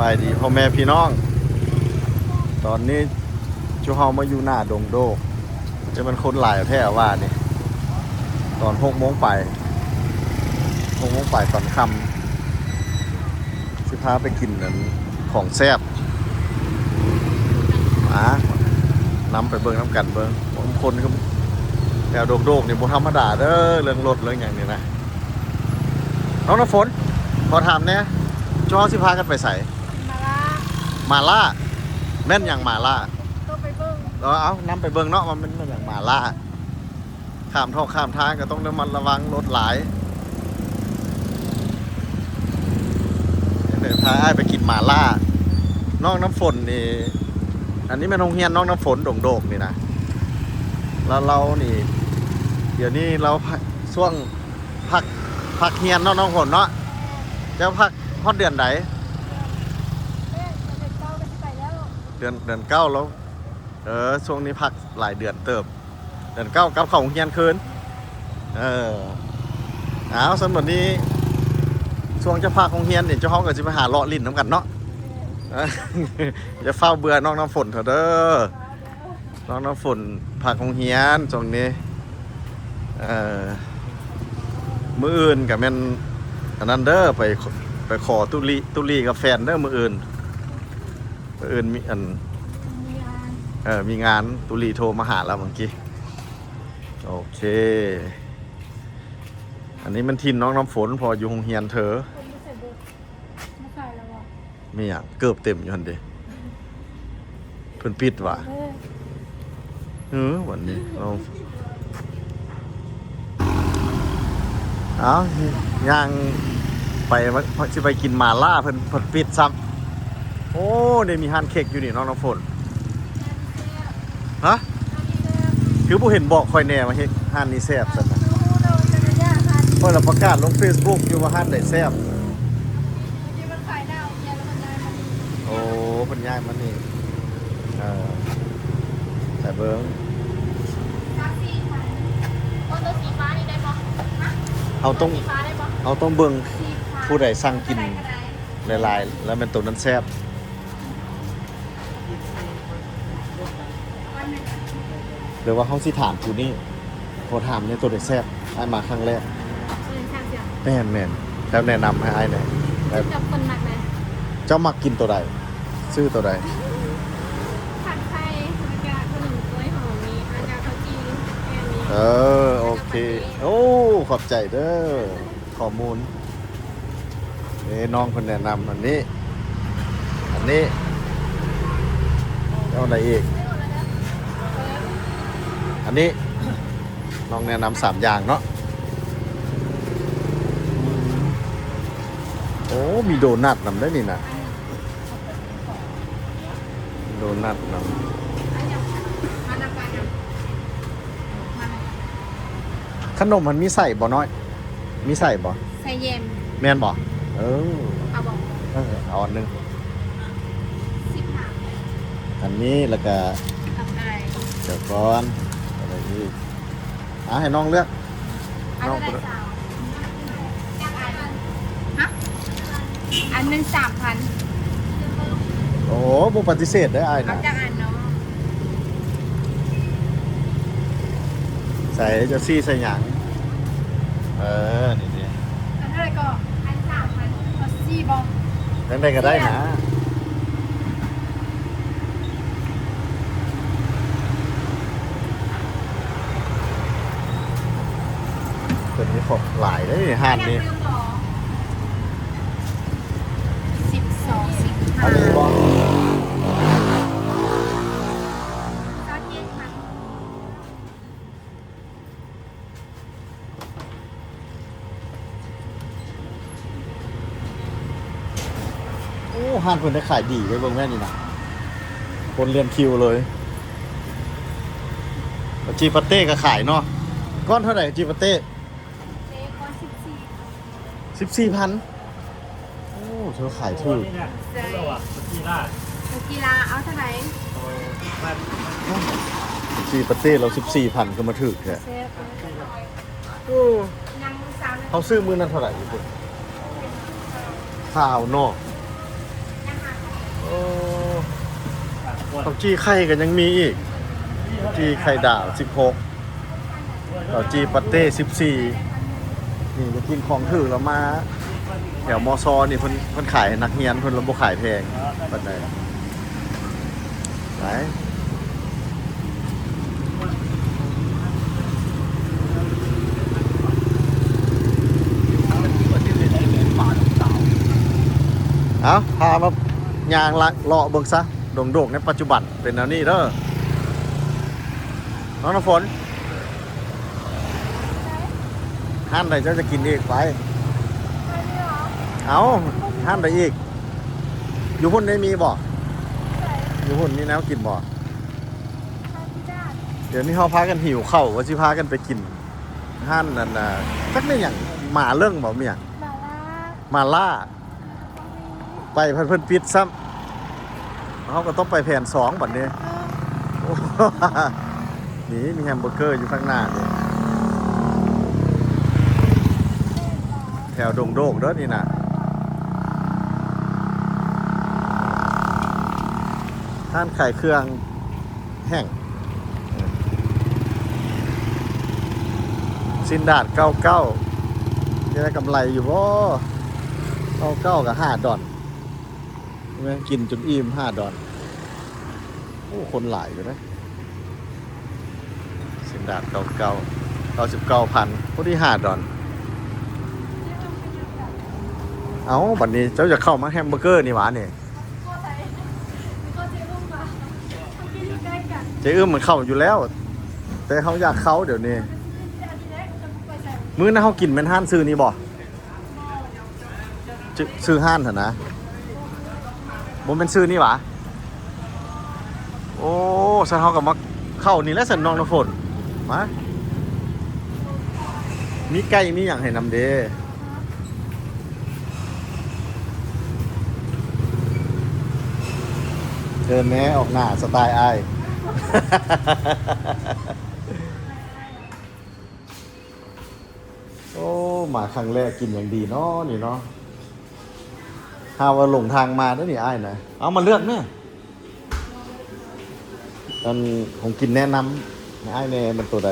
ສະບາຍດີພໍ່ແມ່ພີ່ນ້ອງ ຕອນນີ້ຈຸເຮົາມາຢູ່ໜ້າດົງໂດກ ຈະແມ່ນຄົນຫຼາຍແທ້ວ່ານີ້ ຕອນຫົກໂມງປາຍ ຫົກໂມງປາຍຕອນຄ່ຳ ຊິພາໄປກິນອັນຂອງແຊບ ມານຳໄປເບິ່ງນຳກັນເບິ່ງ ຄົນຄືແຖວໂດກໆນີ້ບໍ່ທຳມະດາເດີ ເລື່ອງລົດເລື່ອງຫຍັງນີ້ນະ. ນ້ອງນ້ຳຝົນ ຂໍຖາມແດ່ ເຈົ້າເຮົາຊິພາກັນໄປໃສ? ໝາລ່າ ໝາລ່າ ແມ່ນຫຍັງໝາລ່າ? ຕ້ອງໄປເບິ່ງ ເອີ ເອົາ ນຳໄປເບິ່ງເນາະ ວ່າມັນແມ່ນຫຍັງໝາລ່າ. ຂ້າມຖອກຂ້າມທາງກໍຕ້ອງໄດ້ລະມັດລະວັງລົດຫຼາຍ. ເດີ ພາອ້າຍໄປກິນໝາລ່າ. ນ້ອງນ້ຳຝົນນີ້ ອັນນີ້ແມ່ນໂຮງຮຽນນ້ອງນ້ຳຝົນດົງໂດກນີ້ນະ ແລ້ວລາວນີ້ ດຽວນີ້ລາວ ພ- ຊ່ວງພັກ ພັກຮຽນເນາະ ນ້ອງຝົນເນາະ. ເຈົ້າພັກຮອດເດືອນໃດ? ເດືອນ ເດືອນເກົ້າແລ້ວ. ເດືອນ ເດືອນເກົ້າແລ້ວ ເອີ ຊ່ວງນີ້ພັກຫຼາຍເດືອນເຕີບ. ເດືອນເກົ້າກັບເຂົ້າໂຮງຮຽນຄືນ. ເອີ ເອົາ ຊັ້ນບັດນີ້ ຊ່ວງຈະພັກໂຮງຮຽນນີ້ ເຈົ້າເຮົາກໍຊິໄປຫາເລາະຫຼິ້ນນຳກັນເນາະ. ເອີ ຢ່າຟ້າວເບື່ອນ້ອງນ້ຳຝົນເຖົ້າເດີ. ນ້ອງນ້ຳຝົນພັກໂຮງຮຽນຊ່ວງນີ້. ເອີ ມື້ອື່ນກໍແມ່ນອັນນັ້ນເດີ ໄປ ໄປຂໍຕຸລີ ຕຸລີກັບແຟນເດີ ມື້ອື່ນ. ມື້ອື່ນມີອັນ ມີງານ ເອີ ມີງານ ຕຸລີໂທມາຫາລາວເມື່ອກີ້. ໂອເຄ ອັນນີ້ມັນຖິ່ນນ້ອງນ້ຳຝົນ ເພາະຢູ່ໂຮງຮຽນເທີ. ຄົນບໍ່ໃສ່ເບີດ ມາໃສ່ແລ້ວບໍ່? ມີຫຍັງ ເກີບເຕັມຢູ່ຫັ້ນເດ ເພິ່ນປິດຫວາ? ເອີ ເອີ ວັນນີ້ເອົາ ເອົາ ຍ່າງໄປ ຊິໄປກິນໝາລ່າ ເພິ່ນ ເພິ່ນປິດຊ້ຳ. ໂອ້ ໄດ້ມີຮ້ານເຄັກຢູ່ນີ້ເນາະ ນ້ຳຝົນ. ຮະ? ຄືບໍ່ເຫັນບອກຂ້ອຍແດ່ວ່າເຮັດຮ້ານນີ້ແຊບຊັ້ນນະ? ຂ້ອຍລະປະກາດລົງເຟສບຸກຢູ່ວ່າຮ້ານໃດແຊບ. ໂອ້ ເພິ່ນຍ້າຍມານີ້ ເອີ ໃສ່ເບິ່ງ ເຮົາຕ້ອງ ເຮົາຕ້ອງເບິ່ງ ຜູ້ໃດສັ່ງກິນຫຼາຍໆ ແລ້ວແມ່ນໂຕນັ້ນແຊບ. ຫຼືວ່າເຮົາຊິຖາມຜູ້ນີ້ ຂໍຖາມແດ່ ໂຕໃດແຊບ? ອ້າຍມາຄັ້ງແລກ. ໂຕໃດແຊບ? ແມ່ນໆ ແລ້ວແນະນຳໃຫ້ອ້າຍແດ່. ແລ້ວເຈົ້າມັກແນວໃດ? ເຈົ້າມັກກິນໂຕໃດ? ຊື້ໂຕໃດ? ຜັດໄຂ່ ແລ້ວກະຂະໜົມກ້ວຍຫອມນີ້ ແລ້ວກະເຂົ້າຈີ່ ແຄ່ນີ້. ເອີ ໂອເຄ. ໂອ້ ຂອບໃຈເດີ ຂໍ້ມູນ. ເອີ ນ້ອງເພິ່ນແນະນຳອັນນີ້ ອັນນີ້ ແລ້ວອັນໃດອີກ? ອັນນີ້ ນ້ອງແນະນຳສາມຢ່າງເນາະ. ໂອ້ ມີໂດນັດນຳໄດ້ນີ້ນະ ໂດນັດນຳ. ຂະໜົມມັນມີໃສ່ບໍ່ນ້ອຍ? ມີໃສ່ບໍ່? ໃສ່ແຢມ. ແມ່ນບໍ່? ເອີ ເອົາບໍ່? ເອີ ເອົາອັນໜຶ່ງ. ສິບຫ້າ. ອັນນີ້ ແລ້ວກະ ເອົາໄປ ດຽວກ່ອນ ອັນໃດອີກ? ອ່າ ໃຫ້ນ້ອງເລືອກ. ເອົາເທົ່າໃດ? ນ້ອງ ສາວ ຈັກອັນ? ຮະ? ອັນໜຶ່ງສາມພັນ. ໂອ້ ບໍ່ປະຕິເສດເດີອ້າຍນະ. ເອົາຈັກອັນເນາະ? ໃສ່ ເຈົ້າຊີ້ໃສ່ຫຍັງ? ເອີ ນີ້ເດ. ອັນເທົ່າໃດກໍ? ອັນສາມພັນ ເອົາສີ່ບໍ່? ຈັ່ງໃດກໍໄດ້ນະ. ເພິ່ນມີຂອງຫຼາຍເດ້ ຮ້ານນີ້. ສິບສອງ ສິບຫ້າ ອັນນີ້ບໍ່? ຊາວເຈັດພັນ. ໂອ້ ຮ້ານເພິ່ນໄດ້ຂາຍດີເດ້ ເບິ່ງແມ່ນນີ້ນະ ຄົນລຽນຄິວເລີຍ. ຈີປາເຕ້ກໍຂາຍເນາະ. ກ້ອນເທົ່າໃດຈີປາເຕ້? ເຕ້ກ້ອນສິບສີ່ ສິບສີ່ພັນ. ໂອ້ ເຂົາຂາຍຖືກ. ໃຊ່ ເຂົາກິລາ ເອົາເທົ່າໃດ? ຈີປາເຕ້ລາວສິບສີ່ພັນ ຄືມາຖືກແທ້. ໂອ້ ເຮົາຊື້ມື້ນັ້ນເທົ່າໃດຢູ່ພຸ້ນ? ຊາວເນາະ. ໂອ້ ເຂົ້າຈີ່ໄຂ່ກໍຍັງມີອີກ ເຂົ້າຈີ່ໄຂ່ດາວສິບຫົກ ເຂົ້າຈີ່ປາເຕ້ສິບສີ່. ນີ້ໄປກິນຂອງຖືກແລ້ວ ມາແຖວ ມຊ ນີ້ ເພິ່ນ ເພິ່ນຂາຍໃຫ້ນັກຮຽນ ເພິ່ນລະບໍ່ຂາຍແພງປານໃດ. ໄປ ເອົາ ພາມາຍ່າງລະເລາະເບິ່ງຊະ ດົງໂດກໃນປັດຈຸບັນເປັນແນວນີ້ເດີ ນ້ອງນ້ຳຝົນ. ຮ້ານໃດເຈົ້າຈະກິນອີກ? ໄປ ເອົາ ຮ້ານໃດອີກ? ຢູ່ພຸ້ນໄດ້ມີບໍ່? ຢູ່ພຸ້ນມີແນວກິນບໍ່? ດຽວນີ້ເຮົາພາກັນຫິວເຂົ້າ ວ່າຊິພາກັນໄປກິນຮ້ານນັ້ນນະ ຈັກແມ່ນຫຍັງ ໝາເລິ້ງບໍ່ ແມ່ນຫຍັງ ໝາລ່າ ໝາລ່າ. ໄປພັດເພິ່ນປິດຊ້ຳ ເຮົາກໍຕ້ອງໄປແຜນສອງບັດນີ້. ເອີ ໂອ້ ນີ້ມີແຮມເບີເກີຢູ່ຂ້າງໜ້ານີ້ ແຖວດົງໂດກເດີນີ້ນະ ຮ້ານຂາຍເຄື່ອງ ແຫ້ງ ຊິນດາດເກົ້າເກົ້າ ຈະໄດ້ກຳໄລຢູ່ບໍ່? ເກົ້າເກົ້າກໍຫ້າດອນ ແມ່ນກິນຈົນອີ່ມ ຫ້າດອນ. ໂອ້ ຄົນຫຼາຍຢູ່ເດ້ ຊິນດາດເກົ້າເກົ້າ ເກົ້າສິບເກົ້າພັນ ພໍດີຫ້າດອນ. ເອົ້າ ບັດນີ້ເຈົ້າຢາກເຂົ້າມາແຮມເບີເກີນີ້ຫວານີ້? ເຈົ້າອຶ້ມມັນເຂົ້າຢູ່ແລ້ວ ແຕ່ເຮົາຢາກເຂົ້າດຽວນີ້. ມື້ນັ້ນເຮົາກິນແມ່ນຮ້ານຊື່ນີ້ບໍ່? ຊື່ ຊື່ຮ້ານຫັ້ນນະ ບໍ່ແມ່ນຊື່ນີ້ຫວາ? ໂອ້ ຊັ້ນເຮົາກໍມາເຂົ້ານີ້ແຫຼະຊັ້ນ ນ້ອງນ້ຳຝົນ ມາ ມີໄກ່ມີຫຍັງໃຫ້ນຳເດ້. ເຊີນແດ່ ອອກໜ້າສະໄຕອ້າຍ. ໂອ້ ມາຄັ້ງແລກກິນຫຍັງດີເນາະນີ້ເນາະ ຫາວ່າຫຼົງທາງມາເດ້ນີ້ອ້າຍນະ. ເອົາມາເລືອກແມ້ ອັນຂອງກິນແນະນຳໃຫ້ອ້າຍແດ່ ມັນໂຕໃດ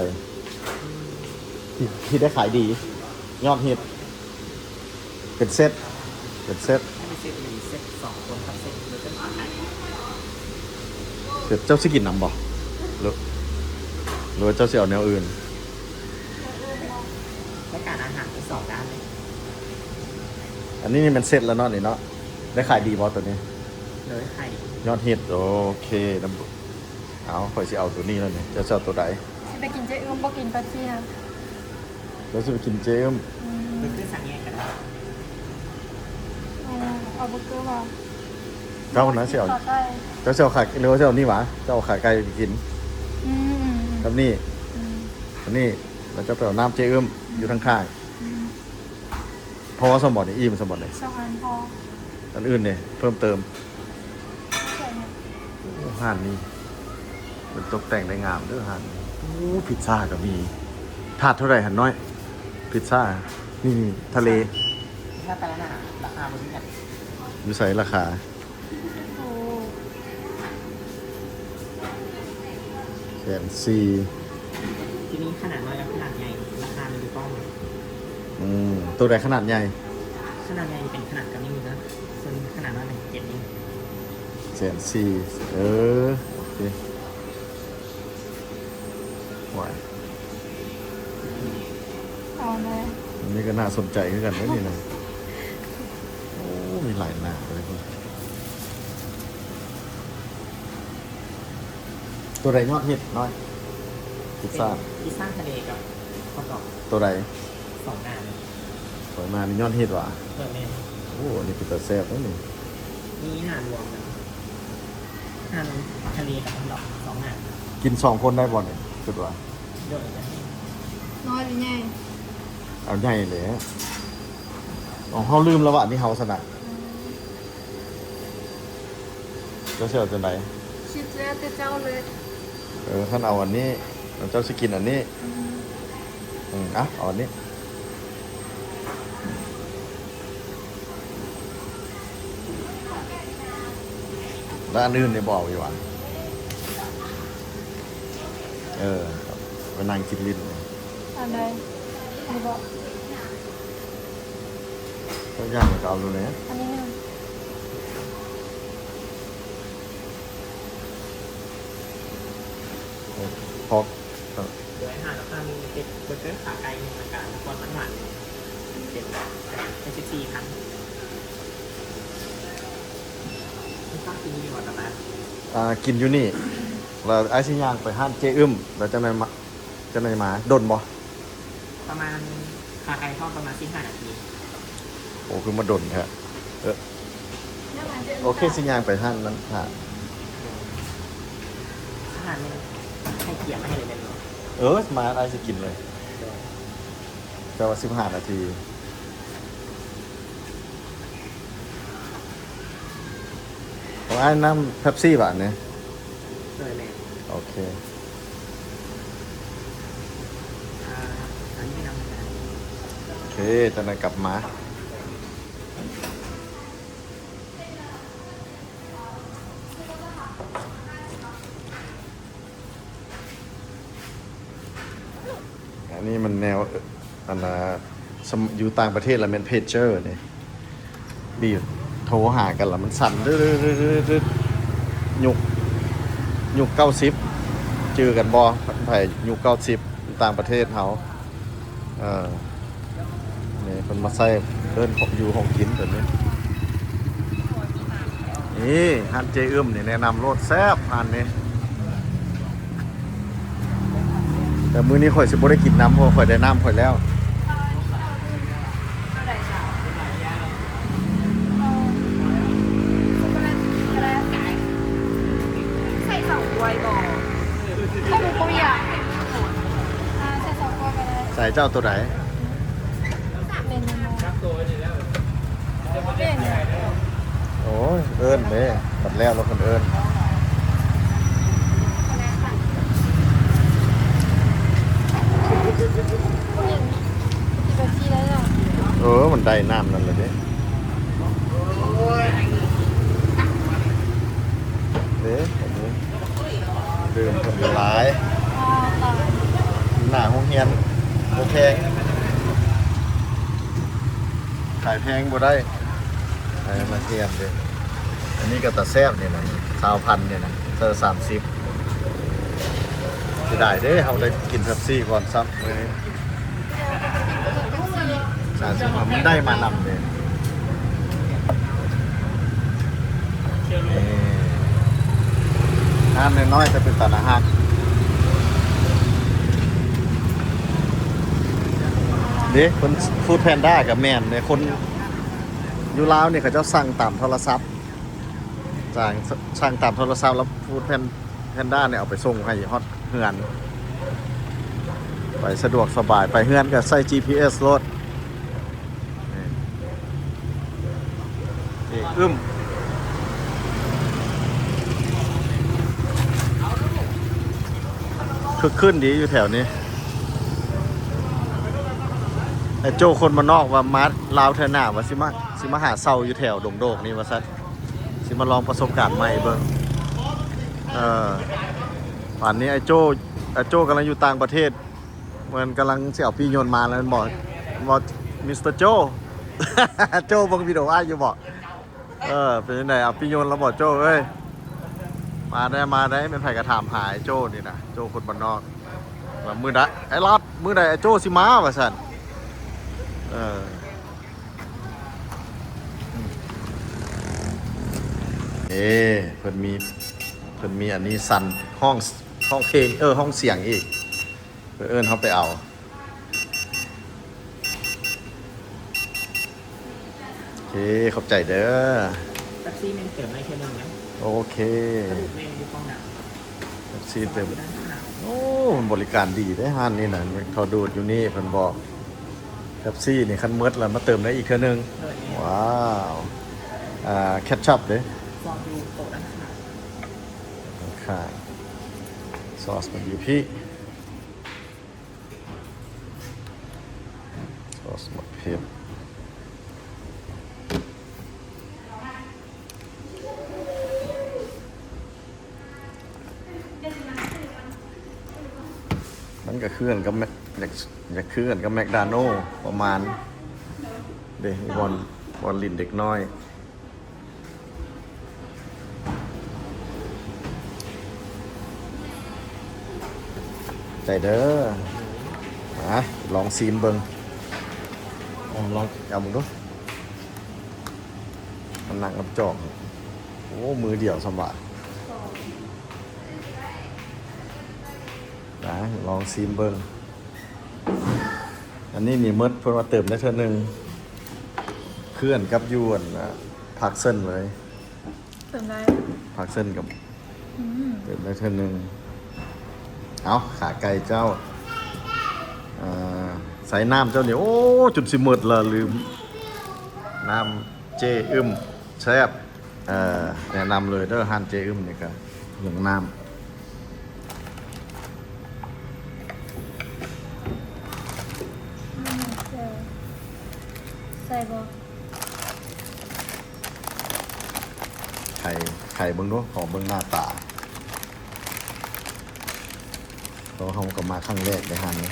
ທີ່ ທີ່ໄດ້ຂາຍດີ ຍອດຮິດ ເປັນເຊັດ ເປັນເຊັດ ອັນນີ້ເຊັດໜຶ່ງ ເຊັດສອງຄົນກັບເຊັດເດີກັນ. ເຊັດ ເຈົ້າຊິກິນນຳບໍ່ ຫຼື ຫຼືວ່າເຈົ້າຊິເອົາແນວອື່ນ? ລາຍການອາຫານມີສອງດ້ານເລີຍ. ອັນນີ້ນີ້ແມ່ນເຊັດແລ້ວເນາະນີ້ເນາະ ໄດ້ຂາຍດີບໍ່ໂຕນີ້? ໂດຍ ຂາຍດີ ຍອດຮິດ. ໂອເຄ ເອົາ ຂ້ອຍຊິເອົາໂຕນີ້ແລ້ວນີ້ ເຈົ້າຊິເອົາໂຕໃດ? ຊິໄປກິນເຈ້ອຶ້ມ ບໍ່ກິນເປັບຊີນະ. ແລ້ວຊິໄປກິນເຈ້ອຶ້ມ ອືມ ເບີເກີສັ່ງແຍກກໍໄດ້. ເອົາ ເອົາເບີເກີວ່າ ເຈົ້ານະຊິເອົາ ເຈົ້າຊິເອົາຂາ ຫຼືວ່າຊິເອົານີ້ຫວາ? ເຈົ້າເອົາຂາໄກ່ໄປກິນ ອືມ ກັບນີ້ ອືມ ອັນນີ້ ແລ້ວເຈົ້າໄປເອົານ້ຳເຈ້ອຶ້ມ ອືມ ຢູ່ທາງຂ້າງ ອືມ ພໍຊັ້ນບໍ່ນີ້? ອີ່ມຊັ້ນບໍ່ນີ້? ສອງອັນພໍ. ອັນອື່ນເດ ເພີ່ມເຕີມ? ໂອ້ ຮ້ານນີ້ເພິ່ນຕົກແຕ່ງໄດ້ງາມເດີຮ້ານນີ້. ໂອ້ ພິດຊາກໍມີ. ຖາດເທົ່າໃດຫັ້ນນ້ອຍ? ພິດຊາ ນີ້ ນີ້ ທະເລ ຖ້າແຕ່ລະໜ້າ ລາຄາບໍ່ຄືກັນ. ຢູ່ໃສລາຄາ? ໂອ້ ແສນສີ່. ທີ່ນີ້ຂະໜາດນ້ອຍກັບຂະໜາດໃຫຍ່ ລາຄາມັນຢູ່ກ້ອງ. ອືມ ໂຕໃດຂະໜາດໃຫຍ່? ຂະໜາດໃຫຍ່ເປັນຂະໜາດກາມິນີ້ເນາະ ສ່ວນຂະໜາດນ້ອຍເປັນເຈັດນິ້ວ. ແສນສີ່ ເອີ ໂອເຄ. ຫວາຍ ເອົາແດ່ ອັນນີ້ກໍໜ້າສົນໃຈຄືກັນເດ້ນີ້ນະ. ໂອ້ ມີຫຼາຍໜ້າເລີຍພຸ້ນ. ໂຕໃດຍອດຮິດນ້ອຍ? ພິດຊາ ພິດຊາທະເລກັບຮອດດອກ. ໂຕໃດ? ສອງໜ້ານີ້ ສອງໜ້ານີ້ຍອດຮິດຫວາ? ເອີ ແມ່ນ. ໂອ້ ອັນນີ້ເປັນຕາແຊບເດ້ນີ້. ມີຫ້າລວມນະ ຫ້າລວມທະເລກັບຮອດດອກ ສອງໜ້າ. ກິນສອງຄົນໄດ້ບໍ່ນີ້ ຄິດວ່າ? ໂດຍ ໄດ້. ນ້ອຍຫຼືໃຫຍ່? ເອົາໃຫຍ່ແຫຼະ. ເອົາ ເຮົາລືມແລ້ວວ່າອັນນີ້ເຮົາຊະນະ. ເຈົ້າຊິເອົາຈັ່ງໃດ? ຄິດແລ້ວແຕ່ເຈົ້າເລີຍ. ເອີ ຄັນເອົາອັນນີ້ ແລ້ວເຈົ້າຊິກິນອັນນີ້. ອືມ ອືມ ເອົາ ເອົາອັນນີ້. ແລ້ວອັນອື່ນນີ້ບໍ່ເອົາອີກຫວາ? ເອີ ໄປນັ່ງກິນຫຼິ້ນ. ອັນໃດ? ນີ້ບໍ່? ຕົວຢ່າງກໍເອົາໂລດແຫຼະ. ອັນນີ້ໜຶ່ງ. ເອີ ພໍ ເອີ ເດືອນຫ້າ ແລ້ວກໍມີເປັດເບີເກີ ຂາໄກ່ໜຶ່ງ ແລ້ວກໍນ້ຳຮ້ອນມັນຫວານໜຶ່ງ ເປັນ ເປັນສິບສີ່ພັນ. ມັນຊອບກິນຢູ່ນີ້ຫວາ ຕາມາ? ອ່າ ກິນຢູ່ນີ້ ແລ້ວອ້າຍຊິຍ່າງໄປຮ້ານເຈ້ອຶ້ມ ແລ້ວຈັ່ງໃດມາ ຈັ່ງໃດມາ. ດົນບໍ່? ປະມານ ຂາໄກ່ທອດປະມານສິບຫ້ານາທີ. ໂອ້ ຄືມາດົນແທ້. ເອີ ໂອເຄ ຊິຍ່າງໄປຮ້ານນັ້ນຖ້າ. ອາຫານມັນໃຫ້ກຽມມາໃຫ້ເລີຍແມ່ນບໍ່? ເອີ ມາອ້າຍຊິກິນເລີຍ. ໂດຍ. ເຈົ້າວ່າສິບຫ້ານາທີ. ຂອງອ້າຍນ້ຳເປັບຊີຫວານນີ້. ໂດຍ ແມ່ນ. ໂອເຄ. ອ່າ ອັນນີ້ນຳ. ໂອເຄ ຈັ່ງໃດກັບມາ. ອັນນີ້ມັນແນວ ອັນນ່າ ຢູ່ຕ່າງປະເທດລະແມ່ນເພເຈີນີ້ ບີບໂທຫາກັນລະມັນສັ່ນ ຍຸກ ຍຸກເກົ້າສິບ ຈື່ກັນບໍ່? ໃຜຍຸກເກົ້າສິບ ຢູ່ຕ່າງປະເທດເຮົາ. ເອີ ນີ້ເພິ່ນມາໃສ່ເອີ້ນຂອງຢູ່ຂອງກິນຕົວນີ້. ນີ້ຮ້ານເຈ້ອຶ້ມນີ້ແນະນຳໂລດ ແຊບຮ້ານນີ້. ແຕ່ມື້ນີ້ຂ້ອຍຊິບໍ່ໄດ້ກິນນ້ຳ ເພາະວ່າຂ້ອຍໄດ້ນ້ຳຂ້ອຍແລ້ວ. ໃສ່ສອງຖ້ວຍບໍ່? ໃສ່ເຈົ້າໂຕໃດ? ໂອ້ຍ ເອີ້ນເດ້ ບັດແລ້ວລະເພິ່ນເອີ້ນ. ເອີ ມັນໄດ້ນ້ຳນັ້ນລະເດ້. ເດ້ ອັນນີ້ ດື່ມເພິ່ນຫຼາຍ. ໜ້າໂຮງຮຽນບໍ່ແພງ ຂາຍແພງບໍ່ໄດ້. ໃຫ້ມາຮຽນເດ້. ອັນນີ້ກໍຕາແຊບນີ້ນະ ຊາວພັນນີ້ນະ ເທື່ອສາມສິບ. ເສຍດາຍເດ້ ເຮົາໄດ້ກິນເປັບຊີກ່ອນຊ້ຳມື້ນີ້. ສາມສິບ ມັນໄດ້ມານຳເດ້. ນີ້ ຮ້ານນ້ອຍໆ ແຕ່ເປັນຕາໜ້າຮັກເດ້. ເພິ່ນ ຟູດແພນດ້າ ກໍແມ່ນເດ້ ຄົນຢູ່ລາວນີ້ເຂົາເຈົ້າສັ່ງຕາມໂທລະສັບ ສັ່ງ ສັ່ງຕາມໂທລະສັບ ແລ້ວຟູດແພນ ແພນດ້ານີ້ເອົາໄປສົ່ງໃຫ້ຮອດເຮືອນ ໄປສະດວກສະບາຍ. ໄປເຮືອນກໍໃສ່ຈີພີເອັສໂລດ. ນີ້ ນີ້ອຶ້ມ ຄຶກຄື້ນດີຢູ່ແຖວນີ້. ໄອ້ໂຈ້ຄົນບ້ານນອກວ່າມາລາວເທື່ອໜ້າວ່າຊິມາ ຊິມາຫາເຊົ່າຢູ່ແຖວດົງໂດກນີ້ວ່າຊັ້ນ. ຊິມາລອງປະສົບການໃໝ່ເບິ່ງ. ເອີ ປານນີ້ໄອ້ໂຈ້ ໄອ້ໂຈ້ກຳລັງຢູ່ຕ່າງປະເທດ ເໝືອນກຳລັງຊິເອົາປີ້ຍົນມາແລ້ວແມ່ນບໍ່? ແມ່ນບໍ່ ມິສເຕີໂຈ້? ໂຈ້ເບິ່ງວິດີໂອອ້າຍຢູ່ບໍ່? ເອີ ເປັນຈັ່ງໃດ ເອົາປີ້ຍົນແລ້ວບໍ່ໂຈ້ເອີຍ? ມາໄດ້ ມາໄດ້ ແມ່ນໃຜກໍຖາມຫາໄອ້ໂຈ້ນີ້ນະ ໂຈ້ຄົນບ້ານນອກ. ວ່າມື້ໃດ ໄອ້ລັດ ມື້ໃດໄອ້ໂຈ້ຊິມາວ່າຊັ້ນ. ເອີ ເອີ ເພິ່ນມີ ເພິ່ນມີອັນນີ້ສັ່ນ ຮ້ອງ ຮ້ອງເພງ ເອີ ຮ້ອງສຽງອີກ. ເອີ ເອີ້ນເຮົາໄປເອົາ. ໂອເຄ ຂອບໃຈເດີ. ເປັບຊີແມ່ນເຕີມໄດ້ເທື່ອໜຶ່ງນະ. ໂອເຄ ແມ່ນຢູ່ຫ້ອງນ້ຳ. ເປັບຊີເຕີມ ຢູ່ດ້ານຂ້າງ. ໂອ້ ມັນບໍລິການດີເດ້ຮ້ານນີ້ນະ. ເຂົາດູດຢູ່ນີ້ເພິ່ນບອກ ເປັບຊີນີ້ຄັນໝົດແລ້ວມາເຕີມໄດ້ອີກເທື່ອໜຶ່ງ. ໂດຍ. ວ້າວ ອ່າ ເຄັດຊັບເດ້. ຊອສຢູ່ໂຕະດ້ານຂ້າງ. ຂ້າງ ຊອສມັນຢູ່ພີ້. ຊອສໝາກເຜັດ. ກໍຄືກັນກັບແມັກ ຢາກ ຢາກຄືກັນກັບແມັກດາໂນປະມານ ເດ້ ບ່ອນ ບ່ອນຫຼິ້ນເດັກນ້ອຍ. ໄດ້ເດີ ມາລອງຊີມເບິ່ງ ລອງເອົາເບິ່ງດູ ມັນໜັກກັບຈອກ ໂອ້ ມືດຽວສ່ຳວ່າ ມາລອງຊີມເບິ່ງ. ອັນນີ້ນີ້ໝົດ ເພິ່ນວ່າເຕີມໄດ້ເທື່ອໜຶ່ງ ເຄືອນກັບຢູ່ອັນ ພາກເຊິນເລີຍ ເຕີມໄດ້ ພາກເຊິນກັບ ອືມ ເຕີມໄດ້ເທື່ອໜຶ່ງ. ເອົາ ຂາໄກ່ເຈົ້າ ເອີ ໃສ່ນ້ຳເຈົ້ານີ້ ໂອ້ ຈົນຊິໝົດລະ ລືມ ນ້ຳເຈ້ອຶ້ມ ແຊບ. ເອີ ແນະນຳເລີຍເດີ ຮ້ານເຈ້ອຶ້ມນີ້ກະ ເລື່ອງນ້ຳ ໃສ່ບໍ່? ໄຂ່ ໄຂ່ເບິ່ງດູ ຂໍເບິ່ງໜ້າຕາ ເພາະເຮົາກໍມາຄັ້ງແລກໃນຮ້ານນີ້.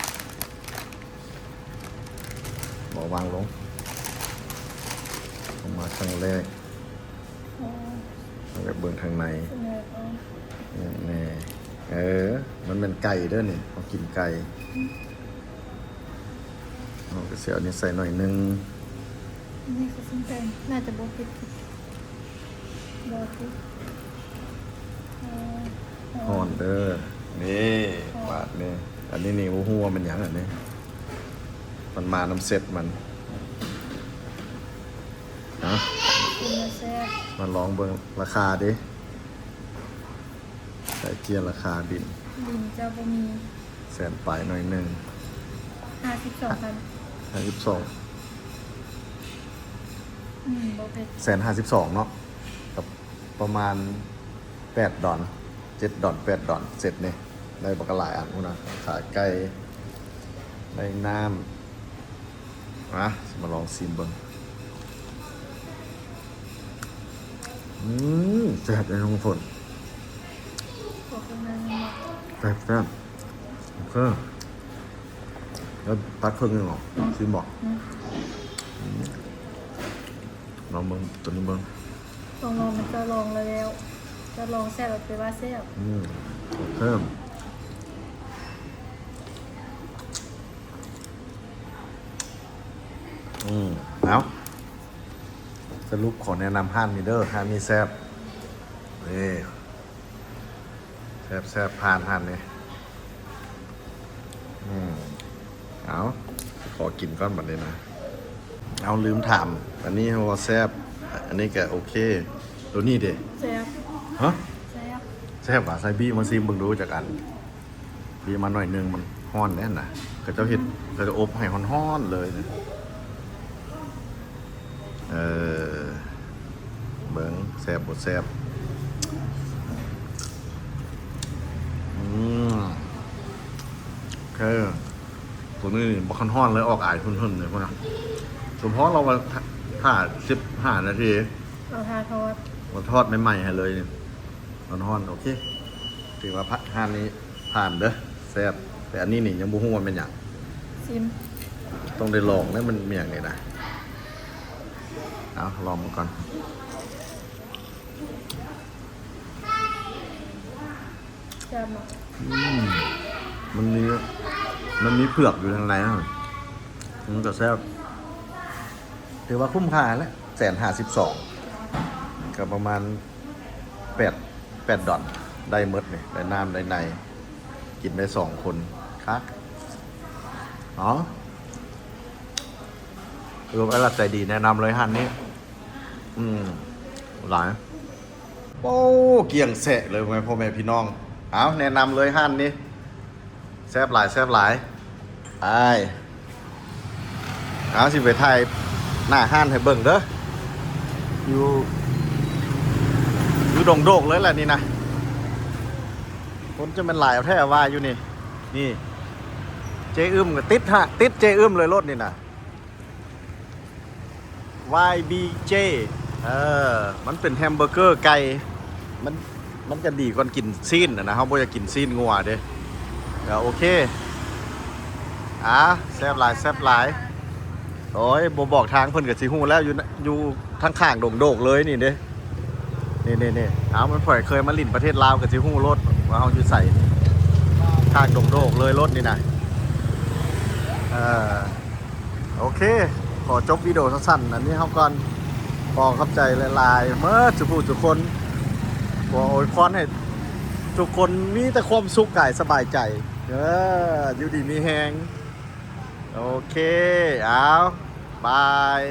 ບໍ່ວາງລົງ ເຂົ້າມາຄັ້ງແລກ ເຮົາຢາກເບິ່ງທາງໃນ ແນ່ ເອີ ມັນແມ່ນໄກ່ເດີນີ້ ເຮົາກິນໄກ່ ເຮົາກໍຊິເອົານີ້ໃສ່ໜ້ອຍໜຶ່ງ ນີ້ຄືຊິງໄກ່ ໜ້າຈະບໍ່ເຜັດ ບໍ່ຕິດ ເອີ ຮ້ອນເດີ ນີ້ ຮ້ອນ ບາດນີ້ ອັນນີ້ນີ້ ໂອ້ໂຫ ວ່າແມ່ນຫຍັງອັນນີ້ ມັນມານຳເຊັດມັນ ເອົາ ກິນແລ້ວແຊບ ມາລອງເບິ່ງລາຄາເດ້ ໃສ່ເຈ້ຍລາຄາບິນ ບິນເຈົ້າບໍ່ມີ ແສນປາຍໜ້ອຍໜຶ່ງ ຫ້າສິບສອງພັນ ຫ້າສິບສອງ ອືມ ບໍ່ເປັນ ແສນຫ້າສິບສອງເນາະ ກັບປະມານແປດດອນ ເຈັດດອນ ແປດດອນ ເຊັດນີ້ ໄດ້ບັກຫຼາຍອັນພຸ້ນນະ ຂາໄກ່ ໄດ້ນ້ຳ ມາ ຊິມາລອງຊີມເບິ່ງ ອືມ ແຊບເດ້ນ້ອງຝົນ ແຊບໆ ໂອເຄ ແລ້ວຕັກເຄິ່ງໜຶ່ງເອົາ ຊີມບໍ່? ອືມ ອືມ ລອງເບິ່ງ ຕົວນີ້ເບິ່ງ ຕ້ອງລອງ ມັນຈະລອງແລ້ວ ຈະລອງແຊບແລ້ວໄປວ່າແຊບ ອືມ ໂອເຄ ອືມ ເອົາ ສະຫຼຸບຂໍແນະນຳຮ້ານນີ້ເດີ ຮ້ານນີ້ແຊບ ເອີ ແຊບໆ ຜ່ານຮ້ານນີ້ ອືມ ເອົາ ຂໍກິນກ່ອນບັດນີ້ນະ ເອົາ ລືມຖາມ ອັນນີ້ວ່າແຊບ ອັນນີ້ກະໂອເຄ ໂຕນີ້ເດ? ແຊບ ຮະ? ແຊບ ແຊບຫວາ? ໃສ່ບີມາຊີມເບິ່ງດູຈັກອັນ ບີມາໜ້ອຍໜຶ່ງ ມັນຮ້ອນແດ່ນະ ເຂົາເຈົ້າເຮັດ ເຂົາເຈົ້າອົບໃຫ້ຮ້ອນໆ ເລີຍນະ. ເອີ ເບິ່ງແຊບບໍ່ແຊບ ອືມ ເອີ ໂຕນີ້ບໍ່ຄັນຮ້ອນເລີຍ ອອກອາຍຫຶ່ນໆ ເລີຍພຸ້ນນະ ສົມພໍລາວວ່າຖ້າສິບຫ້ານາທີ ເອົາຖ້າທອດ ມາທອດໃໝ່ໆ ໃຫ້ເລີຍ ຮ້ອນໆ ໂອເຄ ຖືວ່າ ຮ້ານນີ້ຜ່ານເດີ ແຊບ ແຕ່ອັນນີ້ນີ້ຍັງບໍ່ຮູ້ວ່າແມ່ນຫຍັງ ຊີມ ຕ້ອງໄດ້ລອງເດີ ມັນແມ່ນຫຍັງນີ້ນະ ເອົາ ລອງເບິ່ງກ່ອນ ແຊບເນາະ ອືມ ມັນມີ ມັນມີເຜືອກຢູ່ທາງໃນນະ ມັນກໍແຊບ ຖືວ່າຄຸ້ມຄ່າແຫຼະ ແສນຫ້າສິບສອງ ກໍປະມານແປດ ແປດດອນ ໄດ້ໝົດນີ້ ໄດ້ນ້ຳໄດ້ໃນ ກິນໄດ້ສອງຄົນ ຄັກ ເນາະ ຖືວ່າໄອ້ລັດໃຈດີ ແນະນຳເລີຍຮ້ານນີ້ ອືມ ຫຼາຍ ໂອ້ ກ້ຽງແຊະເລີຍ ພໍ່ແມ່ພີ່ນ້ອງ ເອົາ ແນະນຳເລີຍຮ້ານນີ້ ແຊບຫຼາຍ ແຊບຫຼາຍ ໄປ ເອົາ ຊິໄປຖ່າຍໜ້າຮ້ານໃຫ້ເບິ່ງເດີ ຢູ່ ຢູ່ດົງໂດກເລີຍແຫຼະນີ້ນະ ຄົນຈະແມ່ນຫຼາຍເອົາແທ້ວ່າຢູ່ນີ້ ນີ້ ເຈ້ອຶ້ມກໍຕິດ ຕິດເຈ້ອຶ້ມເລີຍ ລົດນີ້ນະ ວາຍບີເຈ ເອີ ມັນເປັນແຮມເບີເກີໄກ່ ມັນ ມັນກະດີກວ່າກິນຊີ້ນຫັ້ນນະ ເຮົາບໍ່ຢາກກິນຊີ້ນງົວເດ້ ກະໂອເຄ ອ່າ ແຊບຫຼາຍ ແຊບຫຼາຍ. ໂອ້ຍ ບໍ່ບອກທາງເພິ່ນກໍຊິຮູ້ແລ້ວ ຢູ່ ຢູ່ທາງຂ້າງດົງໂດກເລີຍນີ້ເດ້. ນີ້ໆໆ ເອົາ ມັນຜູ້ໃດເຄີຍມາຫຼິ້ນປະເທດລາວກໍຊິຮູ້ໂລດວ່າເຮົາຢູ່ໃສ. ຂ້າງດົງໂດກເລີຍລົດນີ້ນະ. ເອີ ໂອເຄ ຂໍຈົບວິດີໂອສັ້ນໆ ອັນນີ້ເຮົາກ່ອນ. ຂໍຂອບໃຈຫຼາຍໆ ເໝິດສູ່ຜູ້ສູ່ຄົນ. ຂໍອວຍພອນໃຫ້ທຸກຄົນມີແຕ່ຄວາມສຸກກາຍສະບາຍໃຈ. ເອີ ຢູ່ດີມີແຮງ. ໂອເຄ ເອົາ ບາຍ.